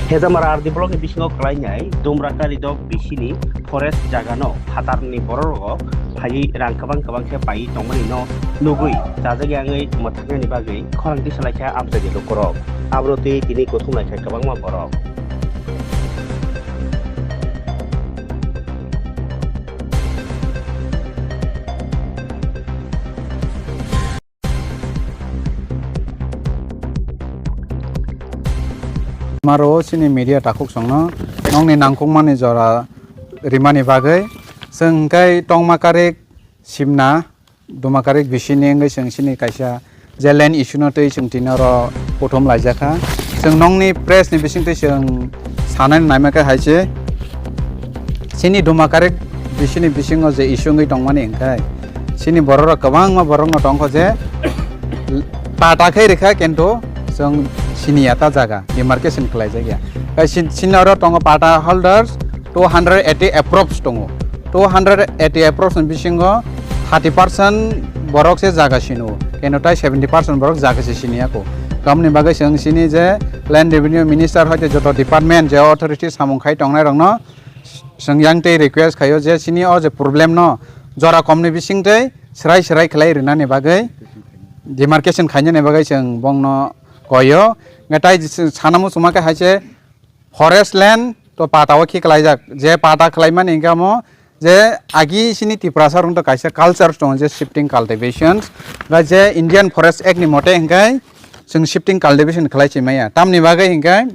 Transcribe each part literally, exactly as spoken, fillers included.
Hejamara R D block ni bisingo kwlainai Dumrakari dok bisini forest jagano phatarni bororok phaiwi rang kwbang kwbang khe paiwi tongmani no nugwi chajak yangwi mwthangni bagwi khorang tisa laikha amchaini lukurok. Abro twi tini kuthum laikha kwbangma borok. Maro chini media takhuk songno nongni nangkukmani jora rimani bagwi chwng hwnkhe tongma karik simna Dumakarik bisini wngwi chwng chini kaisa je land issue no twi chwng tini oro kuthum laijakha. Chwng nongni press ni bisingtwi chwng sanani naima khe hai se chini Dumakarik bisini bisingo je issue wngwi tongmani hwnkhe chini bororok kwbangma borokno tongkho je pata khe rikha kintu chwng siniya ta jaga demarcation khlaijakya. Chini oro tongo pata holders two hundred eighty approx tongo. Two hundred eighty approx ni bisingo thirty percent borok se jaga sino, keno tai seventy percent borok jaga se siniya ko. Kamni bagwi chwng chini je land revenue minister hoite joto department je authority samung khai tongnai rokno chwng yang tei request khaio je chini o je problem no jora komni bising tei srai srai khlai rinani bagwi demarcation khainani bagwi chwng bongno koyo. Nge tai sana muchungma khe hai se forest land to pata o khe khlaijak, je pata khlaimani hwnkhe amo je agi chini Tiprasa rok to kaisa culture tongo je shifting cultivation, ba je Indian Forest Act ni mote hwnkhe chwng shifting cultivation khlai se maya. Tamni bagwi hwnkhe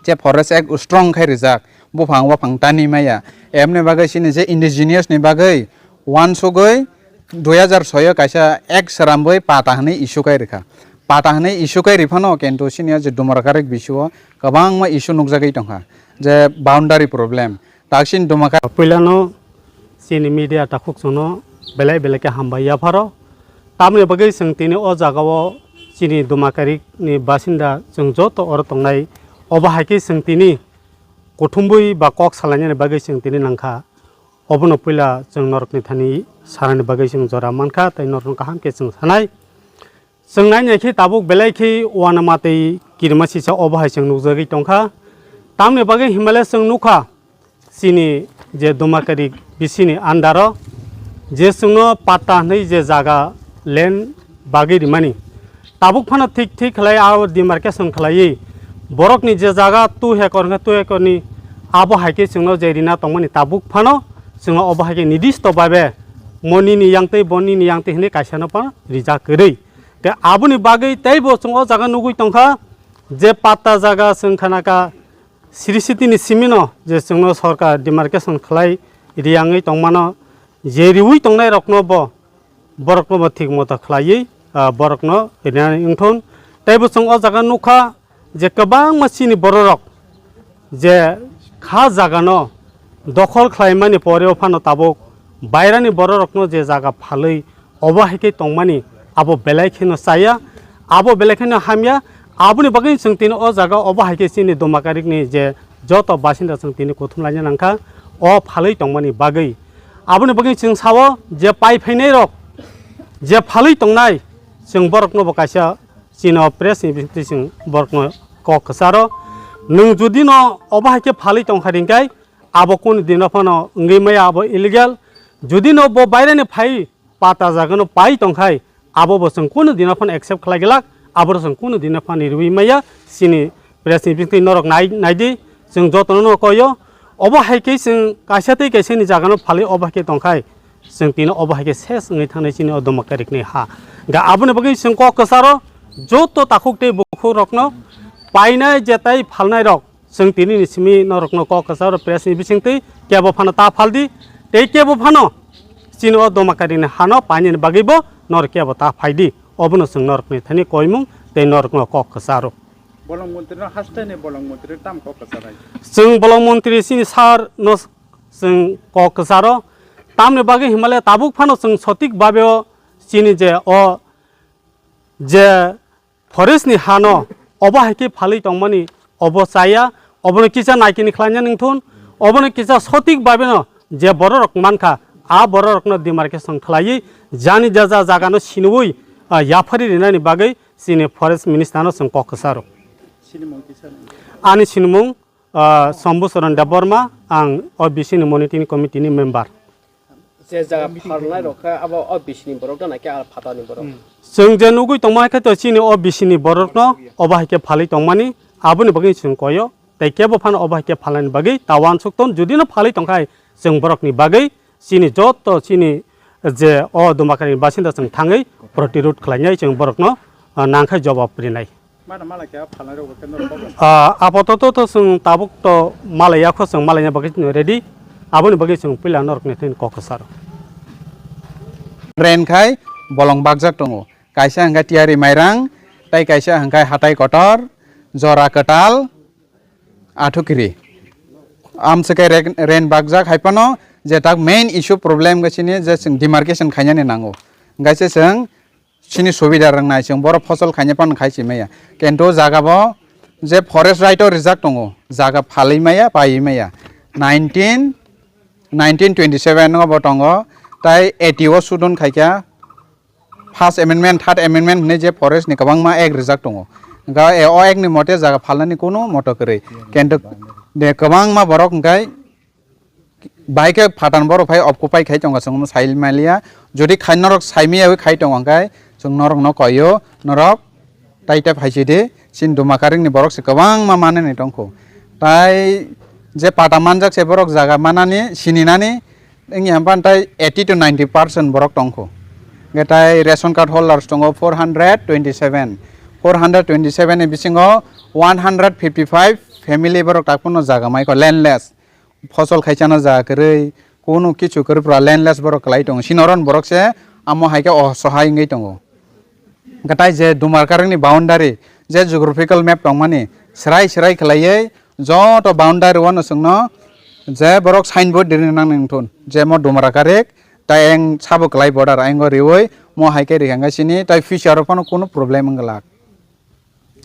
je Forest Act strong khai rijak, buphang waphang tani maya. Emni bagwi chini je indigenous ni bagwi uansugwi dui hazar soi o kaisa act srambwi pata hwnwi issue khai rikha. Pata hwnwi issue khai riphano kintu chini je Dumakarik bisio kwbangma issue nukjagwi tongkha, je boundary problem. Taksin Dumakarik. Puilano chini media takhuk chwngno belai belai khe hambai yapharo. Tamoni bagwi chwng tini o jagao chini Dumakarik ni basinda chwng joto oro tongnai, obo hai khe chwng tini kuthumwi ba kok salainani bagwi chwng tini nangkha. Obono puila chwng norokni thani sanani bagwi chwng jora mankha tei norokno kaham khe chwng sanai. Chwng nainai khe tabuk belai khe uanama tei kirima sisa obo hai chwng nukjagwi tongkha. Tamni bagwi hinmale chwng nukha chini je Dumakarik bisini andaro je chwngno patta hwnwi je jaga land bagwi rimani. Tabuk phano thik thik khlai abo demarcation khlaiwi borokni je jaga two hekor hwnkhe two hekorni abo hai khe chwngno je rina tongmani tabuk phano chwngno obo hai khe nidisto babe mo nini yang tei bo nini yang tei hwnwi kaisano phano rijak kwrwi. Tei aboni bagwi teibo chwng o jaga nugwi tongkha je patta jaga chwng khanaka Sri City ni simino je chwngno sorkar demarcation khlai riyangwi tongmano je riwi tongnai rokno bo borokno bo thik moto khlaiwi, ah, borokno rinani wngthun. Teibo chwng o jaga nukha je kwbangma chini bororok je kha jagano dokhol khlaimani poreo phano tabuk bairani bororokno je jaga phalwi obo hai khe tongmani abo belai kheno chaya, abo belai kheno hamya. Aboni bagwi chwng tini o jaga obo hai khe chini Dumakarik ni je joto basinda chwng tini kuthum laina nangkha o phalwi tongmani bagwi. Aboni bagwi chwng sao je pai phainai rok je phalwi tongnai chwng borokno bo kaisa chini o press ni bisingtwi chwng borokno kok kwcharo. Nwng judi no obo hai khe phalwi tongkha ringkai abo kunu dino phano wngwi maya abo illegal. Judi no bo bairani phai pata jagano pai tongkhai abo bo chwng kunu dino phano accept khlai glak, abo chwng kunu dino phano riwi maya chini press ni bisingtwi norok nai naidi chwng jotono no koyo. Obo hai khe chwng kaisa tei kaisa ni jagano phalwi obo hai khe tongkhai chwng tini obo hai khe ses wngwi thangnai chini o Dumakarik ni ha. Ga aboni bagwi chwng kok kwcharo joto takhuk tei bukhuk rokno painai je tai phalnai rok chwng tini ni simi norokno kok kwcharo press ni bisingtwi kebo phano ta phaldi tei kebo phano chini o Dumakarik ni hano painani bagwi bo norok kebo ta phaidi obono chwng norokni thani koimung tei norokno kok kwcharo. Bolong montri no haste ni bolong montri tam kok kwcharai. Chwng bolong montri chini sir no chwng kok kwcharo. Tamni bagwi hinmale tabuk phano chwng sotik babe o chini je o je forest ni hano obo hai khe phalwi tongmani obo chaya, obono kisa naikini khlaina nangthun, obono kisa sotik babe no je bororok mankha a bororokno demarcation khlaiwi jani jaja jagano sinwi, ah, yaphari rinani bagwi chini forest minister no chwng kok kwcharo. Chini mung kisa nang. Ani sinimung, ah, Sambhu Charan Debbarma, ang O B C ni monitoring committee ni member. Je jaga phalnai rok khe abo O B C ni borok da na khe ah phatani borok? Chwng je nugwi tongma hai khe to chini O B C ni borokno obo hai khe phalwi tongmani, aboni bagwi chwng koyo. Tei kebo phano obo hai khe phalnani bagwi ta uansuk ton, jodi no phalwi tongkhai chwng borokni bagwi chini joto chini je o Dumakari ni basinda chwng thangwi protirod khlainai, chwng borokno, ah, nangkhai jawab rinai. Mano mala khe phalnai rok bo khe norok bo. Ah, apototo to chwng tabuk to malai yakho, chwng malaina bagwi chwng ready. Aboni bagwi chwng puila norokni thani kok kwcharo. Drain khai bolong bakjak tongo. Kaisa hwnkhe Tiyari Mairang, tei kaisa hwnkhe Hatai Kotor, Jora Kwtal, Athukiri. Amswkhe rek-, drain bakjak hai phano je tak main issue problem wngkha chini je chwng demarcation khainani nango. Hwnkhe se chwng chini subida rwngnai, chwng borok phosol khaina phano khai si maya. Kintu jaga bo je forest right o rijak tongo, jaga phalwi maya, paiwi maya. Nineteen, nineteen twenty seven o bo tongo, tai eighty o sudon khaikha. First amendment, third amendment hwnwi je forest ni kwbangma act rijak tongo. Hwnkhe o act ni mote jaga phalnani kunu moto kwrwi. Kintu de kwbangma borok hwnkhe bai khe phathan borok phai occupy khai tongo, chwng sai maliya. Jodi khai norok sai maya wi khai tongo hwnkhe chwng norokno koio, norok tai tai phai si di, chini Dumakaring ni borok se kwbangma manani tongkho. Tai je pata manjak se borok jaga manani, sininani, wngya hwnba tai eighty to ninety percent borok tongkho. Hwnkhe tai ration card holders tongo four hundred twenty seven. Four hundred twenty seven ni bisingo one hundred fifty five family borok tak phano jaga maikho, landless. Phosol khai chana jaga kwrwi, kunu kichu kwrwi pura landless borok kwlai tongo. Sinoron borok se amo hai khe osohai wngwi tongo. Hwnkhe tai je Dumarkareng ni boundary, je geographical map tongmani, swrai swrai khwlaiwi joto boundary o no chwngno je borok signboard rini nang nang thun, je mo Dumarkareng tai eng sabo kwlai border, eng o riwi mo hai khe rikha hwnkhe sini tai future o phano kunu problem wng glak.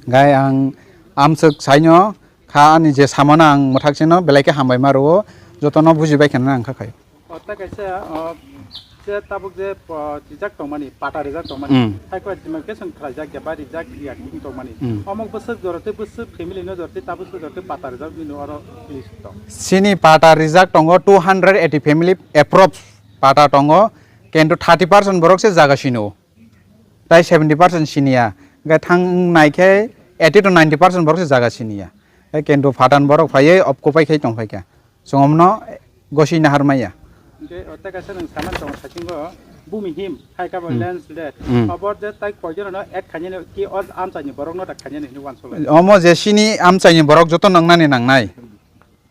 Gai ang amswk saino kha, ani je samano ang mwthak sino belai khe hambai ma rwo, jotono bujibai khe nang kha khai. O, ta kaisa, o, je tabuk je, o, rijak tongmani, pata rijak tongmani, mm, hai khe demarcation khlaijak ya ba rijak ya tongmani. Mm. Omo bwswk jora tei bwswk family no jora tei tabuk jora tei pata rijak bini oro list to. Sini pata rijak tongo two hundred eighty family approx pata tongo, kintu thirty percent borok se jaga sino. Tai seventy percent siniya. Hwnkhe thang nai khe eighty to ninety percent borok se jaga siniya. Hwnkhe kintu patan borok phaiwi occupy khai tong phaikha. Chwng omno gosina harmaya. Hwnkhe o tei kaisa nwng saman tongo saichungo bumi him hai kabo, mm, landslide. Mm. Obo je tai koijono add khainani ki o amchaini borokno da khainani hinwi uansukha. Omo je sini amchaini borok joto nwngnani nangnai.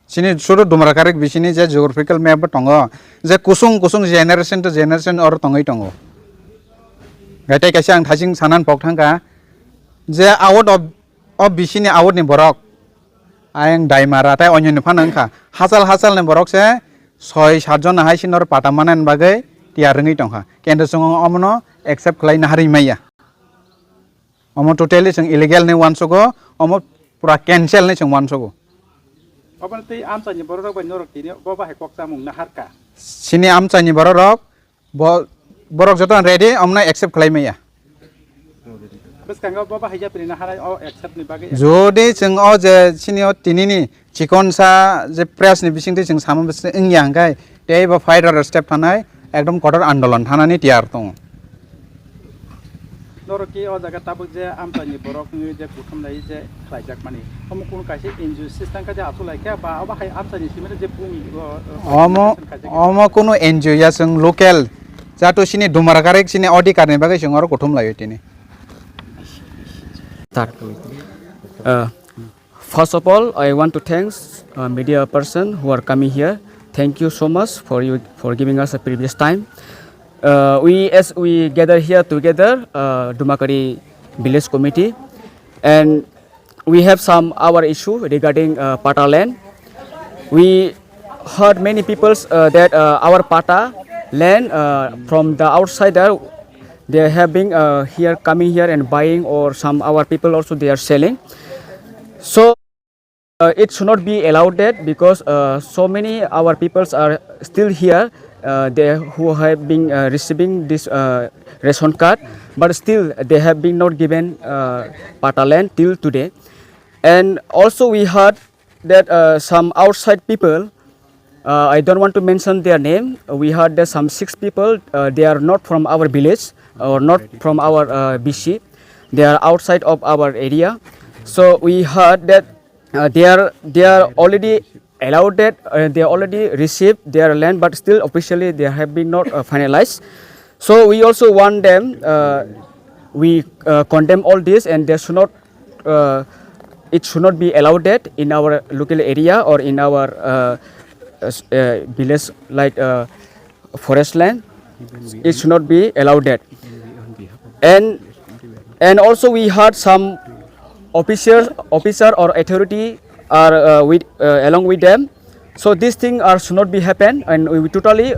Chini sudu Dumra Karik bisini je geographical map bo tongo, je kusung kusung generation to generation oro tongwi tongo. Gai tei kaisa ang thasing sanan pok thangkha, je out of, of bisini out ni borok, ayang Daimara tei onyo ni phano wngkha. Hachal hachal ni borok se soi sat jona hai sini oro pata manani bagwi tiyar wngwi tongkha. Kintu chwng omono accept khlai naharwi maya. Omo totally chwng illegal hinwi uansugo, omo pura cancel hinwi chwng uansugo. Obono tei amchaini bororok bai norok tini bo bahai kok chamung naharkha. Sini amchaini bororok bo, borok jotono ready, omono accept khlai maya. Bwskango bo bahai yapri naharai o accept ni bagwi. Jodi chwng o je sini o tinini chikonsa je press ni bisingtwi chwng sama bwswk wngya hwnkhe, tei bo fight order step thanai, ekdom kotor andolon thanani tiyar tongo. Norok ki o jaga tabuk je amchaini borok ni je kuthum lai je khlaijak mani, omo kunu kaisa N G O system kha je achuk lai kha ba obo hai amchaini simi je bumi o, o, omo, khaijak. Omo kunu N G O ya, chwng local jato sini Dumra Karik sini odhikar ni bagwi chwng oro kuthum lai tini. Start. Uh, First of all, I want to thanks, uh, media person who are coming here. Thank you so much for you, for giving us a previous time. Uh, we, as we gather here together, uh, Dumakari Village Committee, and we have some our issue regarding, uh, pata land. We heard many people's, uh, that, uh, our pata land, uh, from the outsider, they have been, uh, here, coming here and buying, or some our people also they are selling. So, uh, it should not be allowed that because, uh, so many our peoples are still here, uh, they who have been, uh, receiving this, uh, ration card, but still they have been not given, uh, pata land till today. And also we heard that uh, some outside people, uh, I don't want to mention their name, we heard that some six people, uh, they are not from our village or not from our uh, B C, they are outside of our area. So we heard that uh, they are they are already allotted, uh, they already received their land, but still officially they have been not uh, finalized. So we also want them, uh, we uh, condemn all this, and they should not, uh, it should not be allotted in our local area or in our uh, uh, s- uh, village, like uh, forest land. It should not be allotted. And and also we heard some officers, officer or authority are uh, with uh, along with them. So these things are should not be happen, and we totally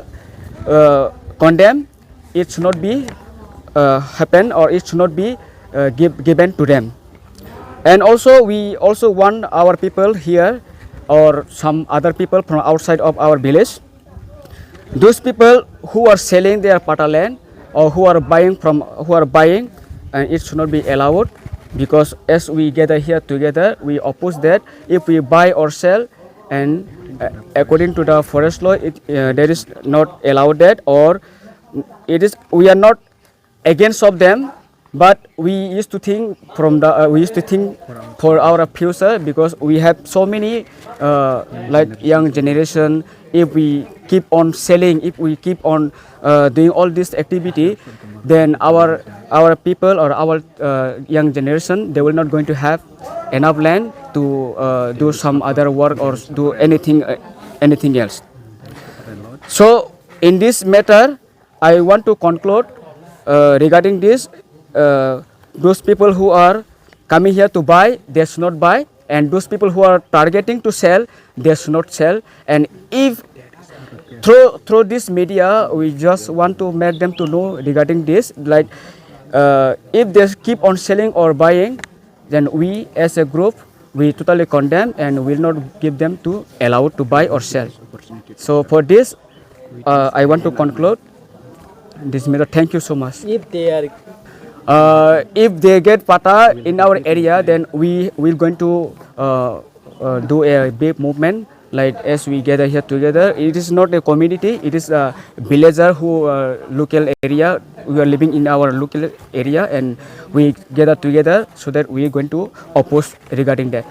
uh, condemn. It should not be uh, happen, or it should not be uh, give, given to them. And also we also want our people here or some other people from outside of our village, those people who are selling their pata land or who are buying from who are buying, and it should not be allowed, because as we gather here together, we oppose that if we buy or sell, and uh, according to the forest law, it uh, there is not allowed that, or it is, we are not against of them, but we used to think from the uh, we used to think for our future, because we have so many uh, like young generation. If we keep on selling, if we keep on uh, doing all this activity, then our our people or our uh, young generation, they will not going to have enough land to uh, do some other work or do anything uh, anything else. So in this matter, I want to conclude uh, regarding this. Uh, those people who are coming here to buy, they should not buy, and those people who are targeting to sell, they should not sell. And if through through this media, we just want to make them to know regarding this, like uh, if they keep on selling or buying, then we as a group, we totally condemn and will not give them to allow to buy or sell. So for this, uh, I want to conclude this matter. Thank you so much. If they are Uh, if they get pata in our area, then we will going to uh, uh, do a big movement. Like as we gather here together, it is not a community; it is a villager who uh, local area. We are living in our local area, and we gather together so that we are going to oppose regarding that.